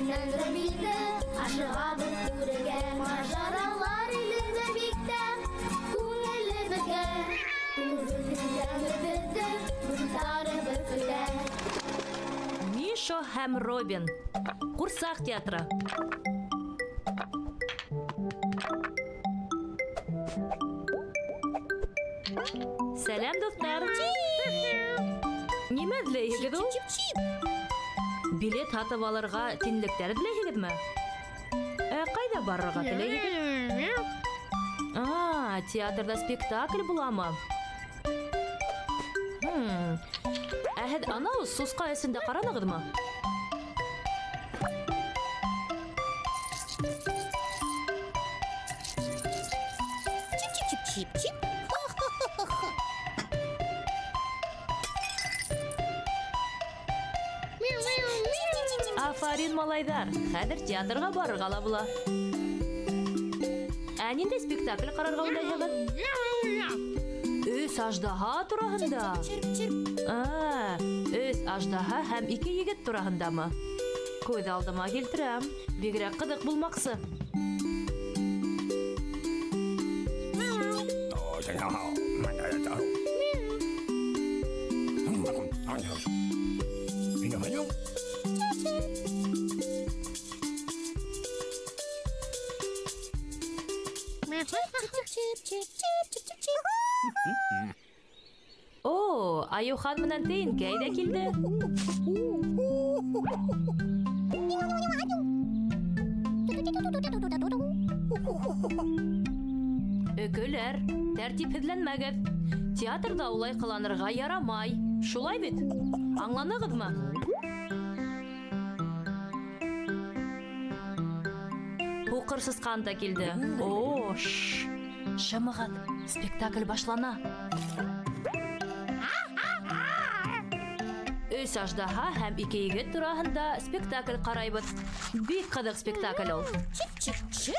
Менән Робинды ашығабыҙ күрергә. Мажаралар илендә бик тә күңелебеҙгә. Күңелебеҙҙе дуҫтарыбыҙ көтә. Мишо һәм Робин. Ҡурсаҡ театры. Сәләм, дуҫтар! Нимә эҙләйһегеҙ ул? Билет һатып алырға тинлектәр эҙләйһегеҙме? Ә ҡайҙа барырға теләйһегеҙ? А, театрҙа спектакль буламы? Ә һеҙ анау сусҡа эсендә ҡаранығыҙмы? Чип-чип-чип-чип. Афарин, малайҙар! Хәҙер театрға барырға ла була. Ә ниндәй спектакль ҡарарға уйлайһығыҙ? Өс аждаһа тураһында. А, өс аждаһа һәм ике егет тураһындамы? Күҙ алдыма килтерәм. Бигерәк ҡыҙыҡ булмаҡсы. О, Айыухан менән Тейенкәй ҙә килде. Өкөләр, тәртипһеҙләнмәгеҙ. Театрҙа улай ҡыланырға ярамай. Шулай бит? Аңланығыҙмы? Һуҡыр сысҡан да килде. О, ш, шымығыҙ, спектакль башлана. Өс аждаһа һәм ике егет тураһында спектакль ҡарайбыҙ. Бик ҡыҙыҡ спектакль ул. Чип-чип-чип.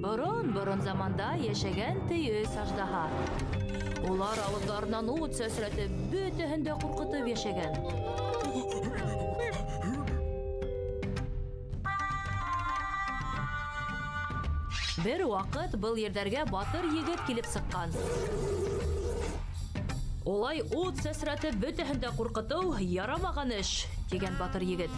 Борон-борон заманда йәшәгән ти өс аждаһа. Улар ауыҙҙарынан ут сәсрәтеп, бөтәһен дә ҡурҡытып йәшәгән. Бер ваҡыт был ерҙәргә батыр егет килеп сыҡҡан. Улай ут сәсрәтеп, бөтәһен дә ҡурҡытыу ярамаған эш, тигән батыр егет.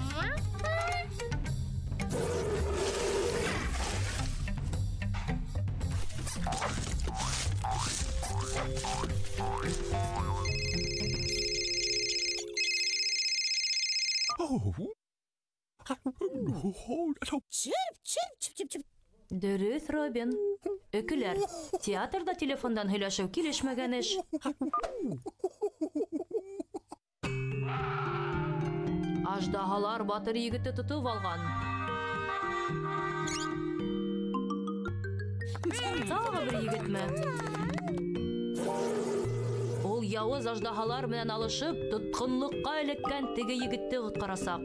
Чирп-чирп-чип-чип-чип. Дөрөҫ, Робин. Өкөләр, театрҙа телефондан һөйләшеү килешмәгән эш. Аждаһалар батыр егетте тотоп алған. Тағы бер егетме? Ул яуыз аждаһалар менән алышып, тотҡонлоҡҡа эләккән теге егетте ҡотҡарасаҡ.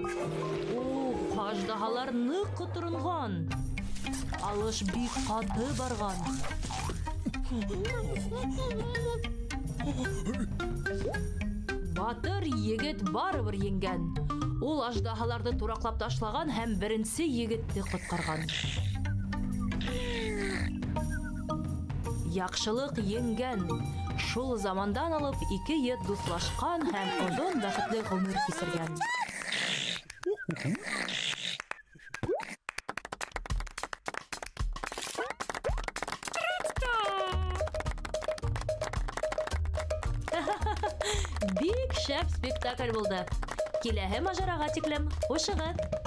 Ух, аждаһалар ныҡ ҡоторонған. Алыш бик ҡаты барған. Батыр егет барыбер еңгән. Ул аждаһаларҙы тураҡлап ташлаған һәм беренсе егетте ҡотҡарған. Яҡшылыҡ еңгән. Шул замандан алып ике ет дуҫлашҡан һәм оҙон бәхетле ғүмер кисергән. Бик шәп спектакль булды. Киләһе мажараға тиклем. Хушығыҙ!